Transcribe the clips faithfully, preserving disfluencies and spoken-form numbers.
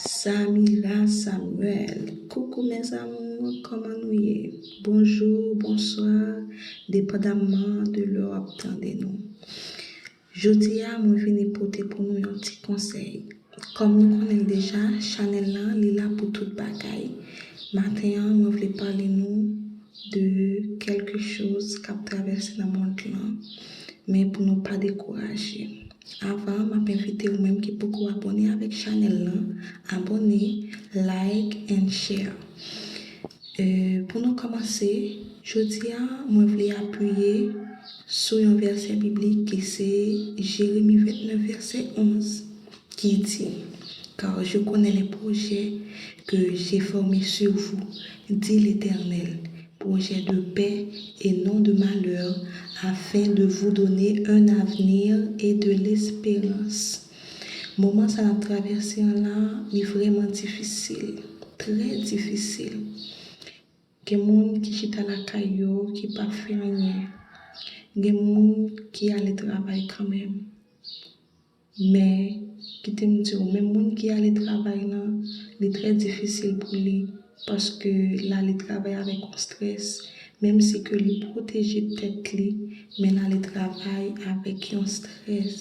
Samira Samuel. Coucou mes amours, kòman nou ye? Bonjou, bonswa, depandamman de lè w ap tande nou. Jodi a, mwen vini pote pou nou yon ti konsèy. Kòm nou konnen l deja, chanèl lan, li la pou tout bagay. Maten an, mwen vle pale nou de kèlke choz k ap travèse nan mond lan, men pou nou pa dekouraje. Avan, m ap envite ou menm ki poko abòne avèk chanèl lan, abòne, like and share. Euh, pou nou kòmanse, jodi a, mwen vle apiye sou yon vèsè biblik ki se Jeremi vennèf, vèsè onz, ki di, Car je connais les projets que j'ai formés sur vous, dit l'Éternel, projets de paix et non de malheur, afin de vous donner un avenir et de l'espérance. Moman sa n ap travèse an la, li vrèman difisil, trè difisil. Gen moun ki chita lakay yo, ki pa fè anyen. Gen moun ki ale travay kanmenm. Men, kite m di w, menm moun ki ale travay lan, li trè difisil pou li, paske l ale travay avèk yon strès, menm si ke li pwoteje tèt li, men l ale travay avèk yon strès.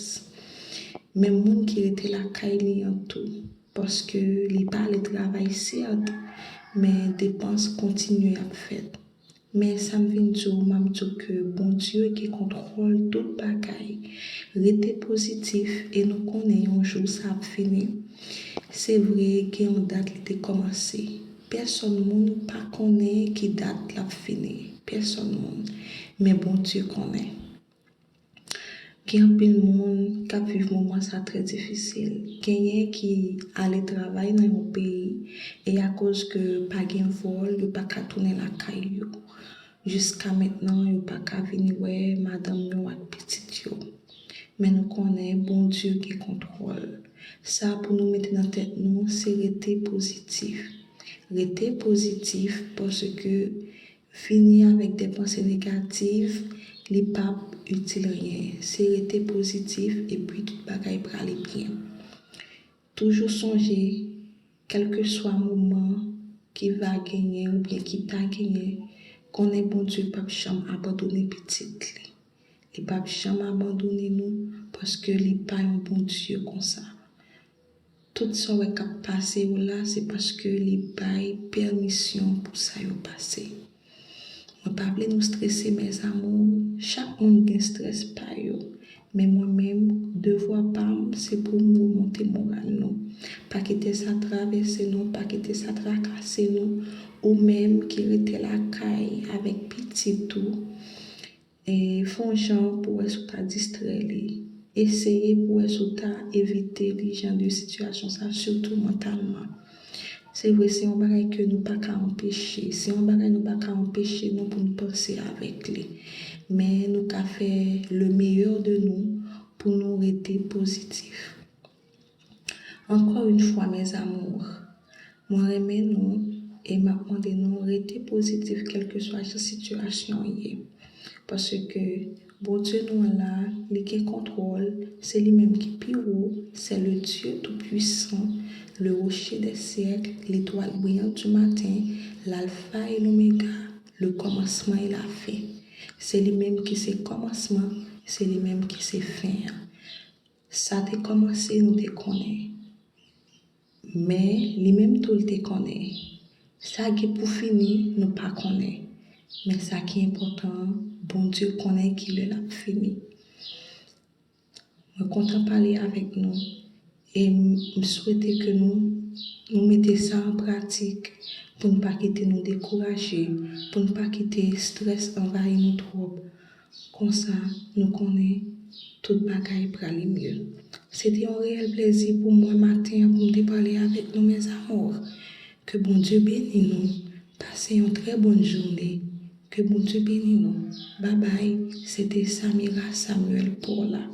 Men moun ki rete lakay li an tou, paske li pa ale travay sèt, men depans kontinye ap fèt. Men sa m vin di w, m ap di w ke Bondye gen kontwòl tout bagay. Rete pozitif e nou konnen yon jou sa ap fini. Se vre, gen yon dat li te kòmanse. Pèsòn moun pa konnen ki dat l ap fini. Pèsòn moun. Men Bondye konnen. Gen anpil moun k ap viv moman sa trè difisil. Genyen ki ale travay nan yon peyi e akoz ke pa gen vòl, yo pa ka tounen lakay yo. Jiska mentnan, yo pa ka vini wè madanm yo ak pitit yo. Men nou konnen Bondye gen kontwòl. Sa pou nou mete nan tèt nou, se rete pozitif. Rete pozitif paske vini avèk de panse negatif, li p ap itil anyen. Se rete pozitif epi tout bagay prale byen. Toujou sonje, kèlkeswa moman ki va genyen oubyen ki ta genyen, konnen Bondye p ap janm abandone pitit li. Li p ap janm abandone nou paske li pa yon Bondye konsa. Tout sa w wè k ap pase yo la, se paske li bay pèmisyon pou sa yo pase. Mwen pa vle nou strese, mes amours. Chak moun gen strès pa yo. Men mwen menm, devwa pa m, se pou m remonte moral nou. Pa kite sa travèse nou, pa kite sa trakase nou. Ou menm ki rete lakay avèk pitit ou, e, fè yon jan pou wè si w ta distrè li. Eseye pou wè si w ta evite li jan de sitiyasyon sa, sitou mantalman. Se vre, se yon bagay ke nou pa ka anpeche. Se yon bagay nou pa ka anpeche nou pou nou panse avèk li. Men nou ka fè le meilleur de nous pou nou rete pozitif. Encore une fois, mes amours, mwen renmen nou e m ap mande nou rete pozitif kèlkeswa jan sitiyasyon an ye. Paske Bondye nou an la, li gen kontwòl, se li menm ki pi wo, c'est le Dieu tout-puissant, le rocher des siècles, l'étoile brillante du matin, l'alpha et l'oméga, le commencement et la fin. Se li menm ki se kòmansman, se li menm ki se fen an. Sa te kòmanse, nou te konnen. Men, li menm tou, li te konnen. Sa gen pou fini, nou pa konnen. Men sa ki enpòtan an, Bondye konnen ki lè l ap fini. Mwen kontan pale avèk nou. E m, m swete ke nou, nou mete sa an pratik pou n pa kite nou dekouraje, pou n pa kite strès anvayi nou twòp. Konsa, nou konnen tout bagay prale mye. Se te yon reyèl plezi pou mwen maten an pou m te pale avèk nou, mes amours. Ke Bondye beni nou. Pase yon trè bòn jounen. Ke Bondye beni nou. Babay, se te Samira Samuel Paula.